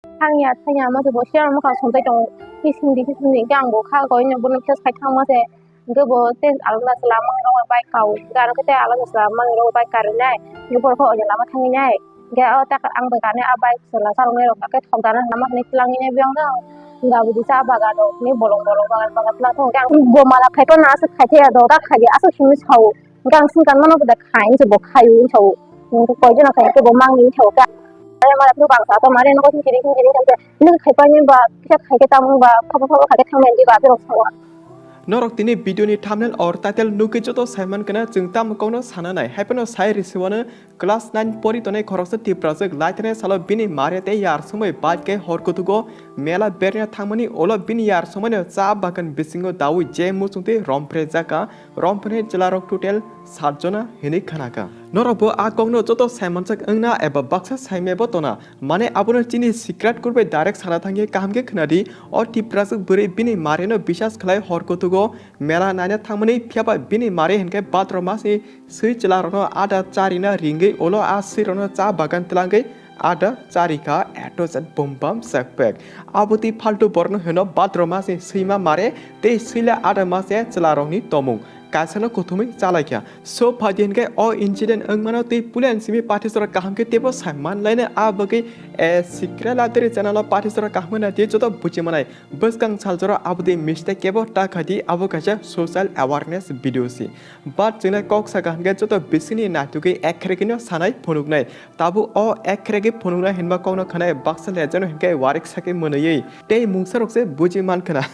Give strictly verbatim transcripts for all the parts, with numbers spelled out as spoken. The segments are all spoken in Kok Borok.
Thangya, thangya, ma se bo siya mo ka songtai tong. Ki sindi, ki sindi, ki ang bo kha ko ino bo no khe sai thang ma se. Hingke bo te alna sala mang rok bai kau. Hingke aro khe te alna sala mang rok bai kari nai. Ni bor kho oya lama thangwi nai. Hingke o ta ang bai kani a bai sala sarok nai rok khe thok dana lama ni tlang ni biang na. Hingke bo disa bagan rok ni bolong bolong bagan bagan tlang thong. Hingke ang bo mala khai to na aswk khai the ya do ga khai aswk simi sao. Hingke ang singkan mano bo da khai se bo khai u sao. Hingke koi jona khai ke bo mang ni sao ka. Mala phuru bangsa to mare no ko thiri thiri thiri. Nung khai pa ni ba kisa khai ke tamo ba khabo khabo khai ke thang nai di ba phuru sao. Norok tini video ni thumbnail or title nugwi joto saiman kana chwng tamo kokno sana nai. Hai phano sai risiwano class nine pori tonai khoroksa Tiprajwk laithani salo bini mare tei yar sumui bike hor kutugo mela berna thangmani ulo bini yar sumui no cha bagan bisingo dawi je muchungtwi romphre jaka, romphre chwlarok total sat jona hinwi khanaka. Norok bo a kokno joto saimanjak wngna eba baksa saimebo tona. Mane abono chini secret kurbai direct sana thangye kaham khe khwnadi. O Tiprajwk bwrwi bini marino bisas khlai hor kutugo mela naina thangmani, phiyaba bini mari hinkhe bhadro masni swi chwlarokno ada charina ringwi ulo a swirokno cha bagan twlangwi ada charikha A to Z bum bam sekpek. Abotwi faltu borokno hino bhadro masni swima mare tei swila ada mase chwlarokni tomung. Kaisano kuthumwi chalaikha. So phaidi hinkhe o incident wngmano tei pulian simi pathi jora kaham khe teibo saiman laino a bagwi, eh, Sikra Ladiri channel o pathi jora kaham khe naitwi joto bujimanai. Bwskang saljora abotwi mistake kebo ta khaidi, abo kaisa social awareness video si. But chwngno kok saka hinkhe joto bisingni naitugwi ekkhregwino sanai phunuknai. Tabuk o ekkhregwi phunuknai hinba kokno khwnai baksa lejeno hinkhe warik sakhe mwnwiwi tei mungsarok se buji mankhwna.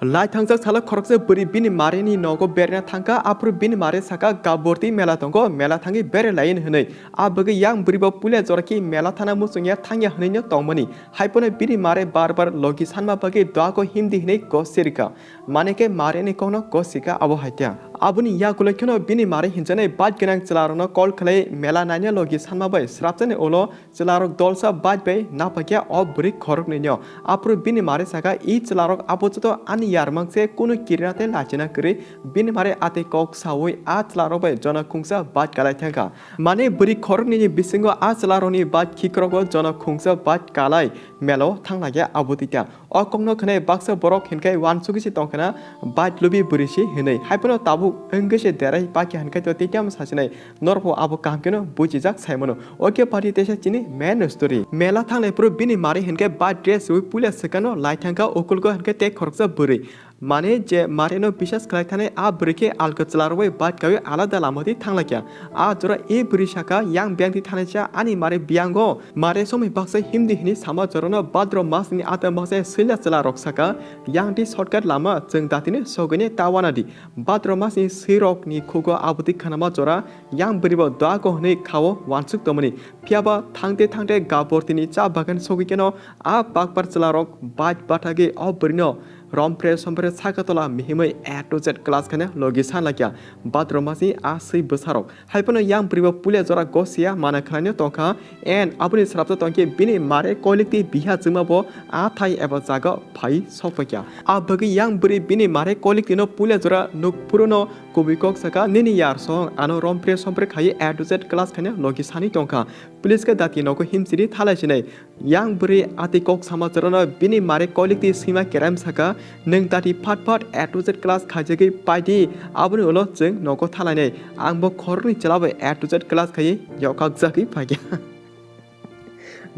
Lai thangjak salo khoroksa bwrwi bini marini nogo berna thangkha, aphuru bini mari saka, "Gaborti mela tongo, mela thangwi bere lain," hwnwi. A bagwi yang bwrwi bo puila jora khe mela thana muchungya thangya hwnwi no tongmani. Hai phano bini mare bar bar logi sanma bagwi doago himdi hwnwi gosirkha. Mane khe marini kokno gosika abo hai khe. Aboni yagulo kheno bini mare hinjanai bike gwnang chwlarokno call khlai mela naina logi sanma bai srapjani ulo chwlarok dolsa bike bai naphakya o bwrwi khoroknwino. Aphuru bini mare saka, "I chwlarok abo joto ani yarmang se kunu kirina tei lachina kwrwi." Bini mare atwi kok saui a chwlarok bai jona khungsa bike kalai thangkha. Mane bwrwi khoroknwini bisingo a chwlarokni bike khikrogo jona khungsa bike kalai melo thanglaiya abo tita. O kokno khwnai baksa borok hinkhe uansugwi se tongkhana bike lubi bwrwi se hinwi. Hai phano tabuk wngwi se derai pakya hinkhe to tei tamo sasinai. Norok bo abo kaham kheno bujijak sai mano. Oke pari teisa chini main story. Mela thangnai phuru bini mari hinkhe bike dress ui puila swkano lai thangkha ukulgo hinkhe tei khoroksa bwrwi. Mane je marino bisas khlai thani a bwrwi khe alka chwlarwi bike kaui alada lama twi thanglaikha. A jora e bwrwi saka, "Yang biyang twi thanaisa ani mare biyango." Mare somoi baksa himdi hini sama jorano bhadro masni ata masa swila chwlarok saka, "Yang di shortcut lama chwng datini sogwini ta wanadi." Bhadro masni swirokni khugo abotwi khanama jora yang bwrwibo doago hwnwi khao uansuk tongmani. Phiyaba thangte thangte gabortini cha bagan sogwi keno a bakpar chwlarok bike bathagwi o bwrwino rompre sompre saka tola mihimwi A to Z class khaina logi sanlaikha. Bhadro masni a swi bwsarok. Hai phano yang bwrwibo puila jora gosiya mana khwlaino tongkha, and aboni srapsa tongkhe bini mare koilik twi biha chwngma bo a thai eba jaga phai sokpaikha. A bagwi yang bwrwi bini mare koilik twino puila jora nuk phuruno kubui kok saka, "Nini yar song ano rompre sompre khai A to Z class khaina logi sani tongkha." Police khe dati nogo himsiri thalai sinai. Yang bwrwi atwi kok sama chorano bini mare koilik twi swima keram saka, "Nwng dati phat phat A to Z class khaijagwi paidi, aboni ulo chwng nogo thalainai." Ang bo khoroknwi chwla bai A to Z class khaiwi yokhak jagwi phaikha.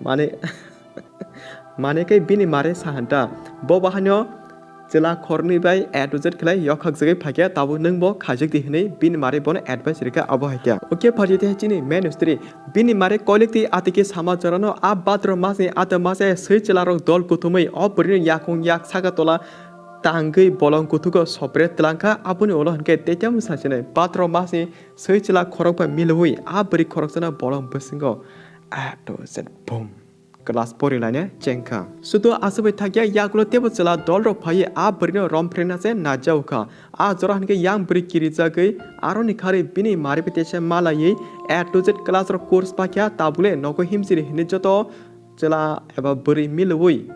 Mane, mane khe bini mare sahanta, bo bahaino chwla khoroknwi bai A to Z khlai yokhak jagwi phaikha, tabuk nwng bo khaijak di hwnwi bini mare bono advice rikha abo hai khe. Oke phaji tei chini main story. Bini mare koilik twi atwi khe sama jorano a bhadro masni ata masa swi chwlarok dol kuthumwi o bwrwino yakung yak saka tola tangwi bolong kuthugo sopre twlangkha, aboni ulo hinkhe teitam sasinai bhadro masni swi chwla khorokba milwi a bwrwi khoroksano bolong bwswngo A to Z boom. Class pori laina chengkha. Sudo aswbai thakya yagulo teibo chwla dolrok phaiwi a bwrwino romphrenase najaukha. A jora hinkhe yang bwrwi kirijagwi aroni kharwi bini mari bai teisa malaiwi A to Z class rok course pakya tabule nogo himsiri hinwi joto chwla eba bwrwi milwi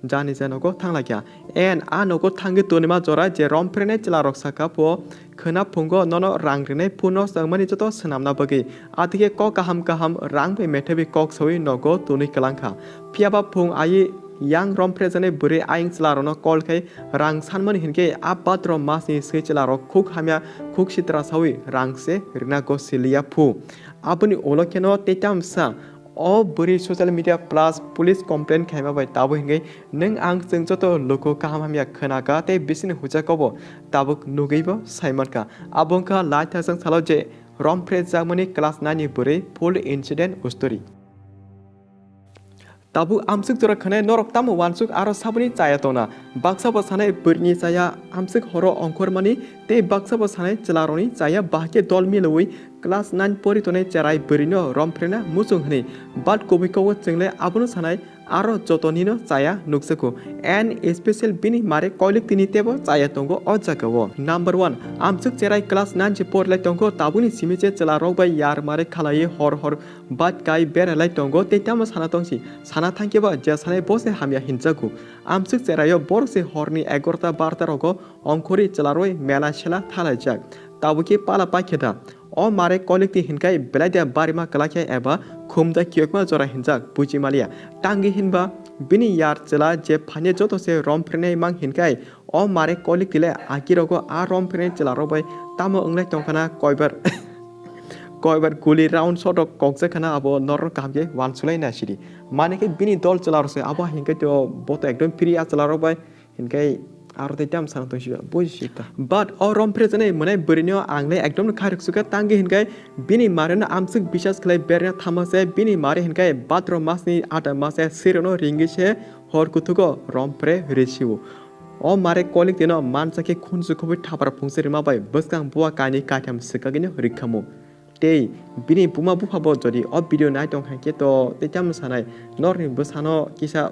Jani je nogo thanglaikha. En a nogo thangwi tonima jora je romphrenai chwlarok sakha pho khwna phungo nono rang rinai phu no chwngmani joto swnamna bagwi. Athikhe kok kaham kaham rang bai methaiwi kok sawi nogo tonwi kwlangkha. Phiyaba phung ayi yang romphrejaknai bwrwi ayang chwlarokno call khai rang sanmani hinkhe a bhadro masni swi chwlarok khuk hamya khuk sitra sawi rang se rina go siliya phu. Aboni ulo kheno tei tamsa o bwrwi social media plus police complaint khaima bai tabuk hinkhe nwng ang chwng joto luku kaham hamya khwnakha tei bisini hujakobo tabuk nugwibo saimankha. Abo wngkha laithajak salo je romphrejakmani class nine ni bwrwi full incident story. Tabuk amswk jora khwnai norok tamo wansuk aro saboni chaya tongna. Baksa bo sanai bwrwini chaya amswk horo ongkhormani tei baksa bo sanai chwlarokni chaya bahai khe dol miloui class nine pori tongnai cherai bwrwino romphrenai muchung hwnwi. But kubui kogo chwngle abono sanai aro jotonino chaya nukjago. And special bini mare koilik tini tebo chaya tongo o jagao. Number one, amswk cherai class nine se porilai tongo tabukni simi se chwlarok bai yar mare khalaiwi hor hor bat kai beralai tongo tei tamo sana tongsi. Sana thangkhe ba je sanai bo se hamya hinjago. Amswk cheraio borok se horni egarota barota rogo ongkhorwi chwlarwi mela sela thalaijak. Tabukhe pala paikhe da. O mare koilik twi hinkai belai da barima kwlakya eba khumda kiyokma jora hinjak buji maliya. Tangwi hinba bini yar chwla je phanya joto se romphrenai mang hinkai o mare koilik twi le akirogo a romphrenai chwlarok bai tamo wnglai tongkhana koibar koibar guli round shot rok kokjak khana abo norok kaham khe wansulai na sidi. Mane khe bini dol chwlarok se abo hinkhe to bo to ekdom free a chwlarok bai. Hinkhe aro tei tamo sana tongsi ba, buji sita. But o romphrejaknai mwnai bwrwino ang le ekdom no khairok sukha tangwi hinkhe bini mare no amswk bisas khlai berna thama se bini mare hinkhe bhadro masni ata mase sirino ringwi se hor kuthugo rompre risiwo. O mare koilik tino mansa khe khunju khobwi thapar phungsa rima bai bwskang bua kainwi kaitham swkagwino rikhamu. Tei bini buma bupha bo jodi o video nai tong hai khe to tei tamo sanai norni bwsano kisa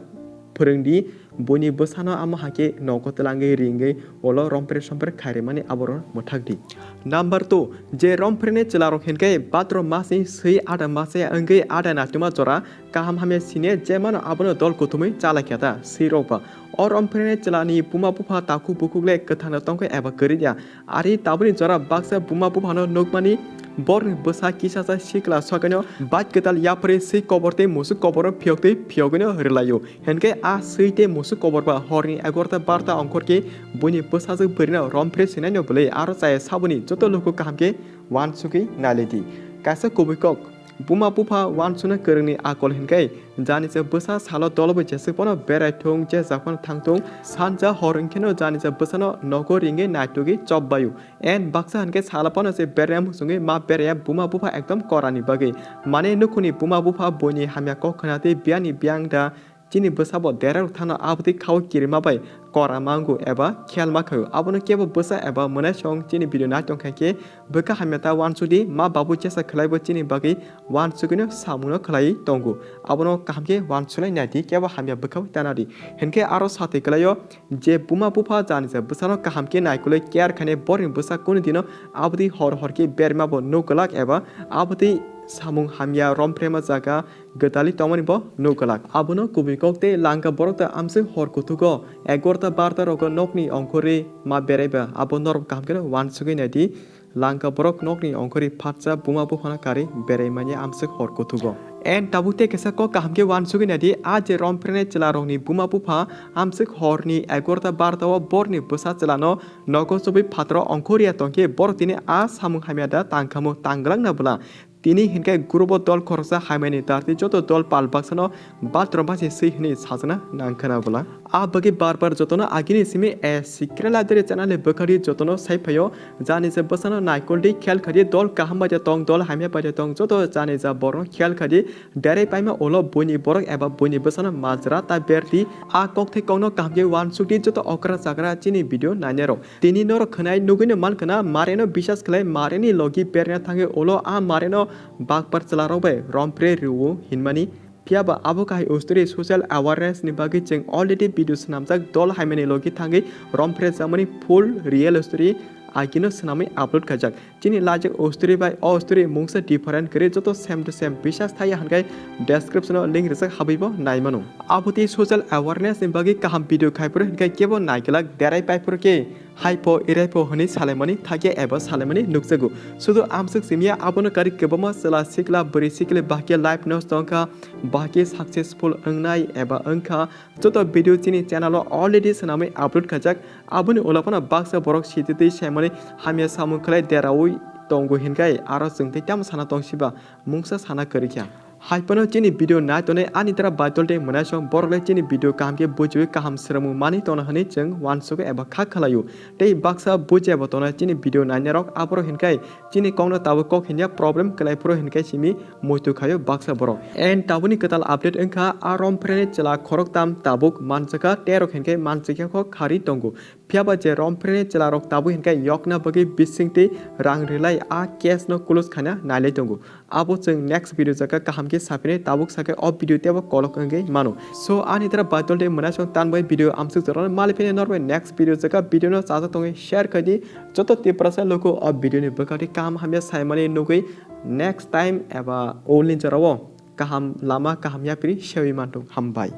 phwrwng di, buini bwsano amo hai khe nogo twlangwi ringwi ulo rompre sompre khairemani aborok mwthak di. Number two, je romphreni chwlarok hinkhe bhadro masni swi ada mase wngwi ada natuma jora kaham hamya sine je mano abono dol kuthumwi chalaikha ta swirok ba. O romphreni chwlani buma bupha takhuk bukhuk le kwthangno tongkha eba kwrwi ya. Ari tabukni jora baksa buma buphano nukmani borokni bwsa kisasa sikla sokaino bike kwtal yapharwi swi kobor tei musuk koboro phiyoktwi phiyogwino rwlaio. Hinkhe a swi tei musuk kobor ba horni egarota barota ongkhorkhe buini bwsajwk bwrwino rompre swinaino bwlwi aro chaya saboni joto luku kaham khe wansugwi nailidi. Kaisa kubui kok, buma bupha wansukna kwrwngni akol hinkhe Janisa bwsa salo dolobo jeswk bono berai thung, je japhano thang thung, sanja hor wngkheno janisa bwsano nogo ringwi naitugwi chopbaio. En baksa hinkhe salo bono se berai muchungwi ma beraiya buma bupha ekdom korani bagwi. Mane nukhungni buma bupha buini hamya kok khna tei biyani biyang da chini bwsabo derarok thano abotwi khao kirima bai kora mango eba khel ma khaio. Abono kebo bwsa eba mwnaisong chini video naitong khaikhe bwkha hamya ta wansukdi, ma babu jesa khlaibo chini bagwi wansugwino samungno khlaiwi tongo. Abono kaham khe wansulai naidi, kebo hamya bwkha bai tana di. Hinkhe aro satwi kwlaio je buma bupha janisa bwsano kaham khe naikolwi care khainai borokni bwsa kunu dino abotwi hor hor khe berma bo nuk glak eba abotwi samung hamya romprema jaga gwdalwi tongmani bo nuk glak. Abono kubui kok tei langka borok ta amswk hor kuthugo egarota barota rogo nokni ongkhorwi ma beraiba abo norok kaham kheno wansugwi naidi. Langka borok nokni ongkhorwi phatsa buma buphano karwi berai manya amswk hor kuthugo. En tabuk tei kisa kok kaham khe wansugwi naidi, a je romphreni chwlarokni buma bupha amswk horni egarota barota o borni bwsa chwlano nogo chobwi phataro ongkhorya tongkhe borok tini a samung hamya da tangkhamu tangglakna bwla. Tini hinkhe gurubo dol khoroksa hamyani darti joto dol pal baksano bathroom basi swi hwnwi sajana nangkhana bwla. A bagwi bar bar jotono agini simi a secret library channel ni bwkhari jotono sai phaio. Janisa bwsano naikol di khel khadi dol kaham bai tong dol hamya bai tong joto janisa borno khel khadi derai paima ulo buini borok eba buini bwsano majra ta berdi a kok thai kokno kaham khe wansukdi joto okra chakra chini video nainai rok. Tini norok khwnai nugwino mankha na, mareno bisas khlai, mareni logi berna thangwi ulo a mareno bakpar chwlarok bai rompre rwo hinmani. Phiyaba abo kahai story social awareness ni bagwi chwng already video swnamjak dol haimani logi thangwi rompre jakmani full real story. agino swnamwi upload khaijak. Chini lajak o story bai o story mungsa different kwrwi, joto same to same. Biswas thaiya hwnkhai description o link rijak, habwibo naimano. Abotwi social awareness ni bagwi kaham video khaiphuru hwnkhe kebo naikolak derai paiphuru khe haipo iraipo hwnwi salaimani thakya eba salaimani nukjago. Sudu amswk simiya, abono kari kwbangma chwla sikla bwrwi sikli bahai khe life nosto wngkha, bahai khe successful wngnai eba wngkha. Joto video chini channel o already swnamwi upload khaijak, aboni ulo phano baksa borok sititwi saimani hamya samung khlai deraui tongo hinkhai aro chwng tei tamo sana tongsiba mungsa sana kwrwi kha. Hai phano chini video nai tonwi ani dara baitol tei mwnaisong borok le chini video kaham khe bujiwi kaham swrwngmung manwi tongna hwnwi chwng uansugo eba kha khlaio. Tei baksa bujiya bo tongnai chini video nainai rok, aborok hinkhai chini kokno tabuk kok hinya problem kwlai phuru hinkhai simi muitu khaio baksa borok. And tabukni kwtal update wngkha a rom phreni chwla khoroktam tabuk manjakha, terok hinkhai manjakya kho kharwi tongo. Phiyaba je rom phreni chwlarok tabuk hinkhai yokna bagwi bising tei rang rwlai a case no close khaina nailai tongo. Abo chwng next video jaka kaham khe saphinai, tabuk sakhe o video teibo kolok wngwi mano. So ani dara baitol tei mwnaisong tanbai video amswk jorano maliphini norbai next video jaka video no chajak tongwi share khaidi. Joto Tiprasa luku o video ni bwkhati kaham hamya saimani nugwi next time eba ulni jorao kaham lama kaham yapri sewi manthung. Hambai.